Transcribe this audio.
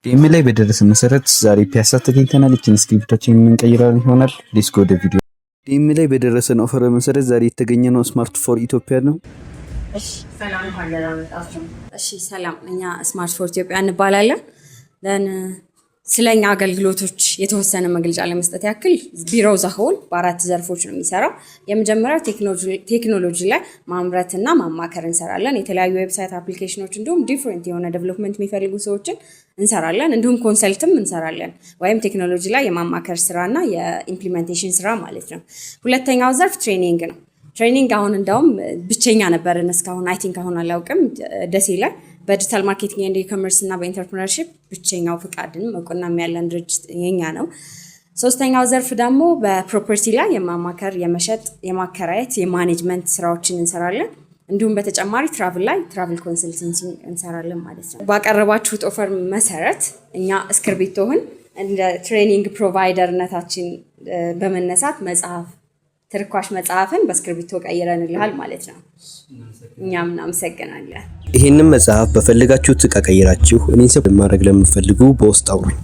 DM ላይ በደረሰ መሰረት ዛሬ ፒያሳ ተገኝተናል። ይችን እስክሪብቶችን የምንቀይራለን ይሆናል። Let's go ወደ ቪዲዮ። DM ላይ በደረሰን offer መሰረት ዛሬ የተገኘ ነው Smart for Ethiopia ነው። እሺ ሰላም፣ እንኳን ደህና መጣችሁ። እሺ ሰላም፣ እኛ Smart for Ethiopia እንባላለን። Then ስለ እኛ አገልግሎቶች የተወሰነ መግለጫ ለመስጠት ያክል ቢሮው as a whole በአራት ዘርፎች ነው የሚሰራው። የመጀመሪያው ቴክኖሎጂ ላይ ማምረትና ማማከር እንሰራለን። የተለያዩ website application ኖች እንዲሁም different የሆነ development የሚፈልጉ ሰዎችን እንሰራለን። እንዲሁም consult ም እንሰራለን፣ ወይም ቴክኖሎጂ ላይ የማማከር ስራና የ implementation ስራ ማለት ነው። ሁለተኛው ዘርፍ training ነው። Training አሁን እንዳውም ብቸኛ ነበርን እስካሁን፣ I think አሁን አላውቅም፣ ደሴ ላይ በ digital marketing and e-commerce እና በ entrepreneurship ብቸኛው ፍቃድን እውቅናም ያለን ድርጅት የኛ ነው። ሶስተኛው ዘርፍ ደግሞ በ property ላይ የማማከር፣ የመሸጥ፣ የማከራየት፣ የ management ስራዎችን እንሰራለን። እንዲሁም በተጨማሪ travel ላይ travel consultancy እንሰራለን ማለት ነው። ባቀረባችሁት offer መሰረት እኛ እስክርቢቶህን እንደ training provider ነታችን በመነሳት መጽሐፍ፣ ትርኳሽ መጽሐፍን በእስክርቢቶ ቀይረንልሃል ማለት ነው። እኛም እናመሰግናለን። ይህንን መጽሐፍ በፈለጋችሁት እቃ ቀይራችሁ እኔን ሰብ ማድረግ ለምትፈልጉ በውስጥ አውሩኝ።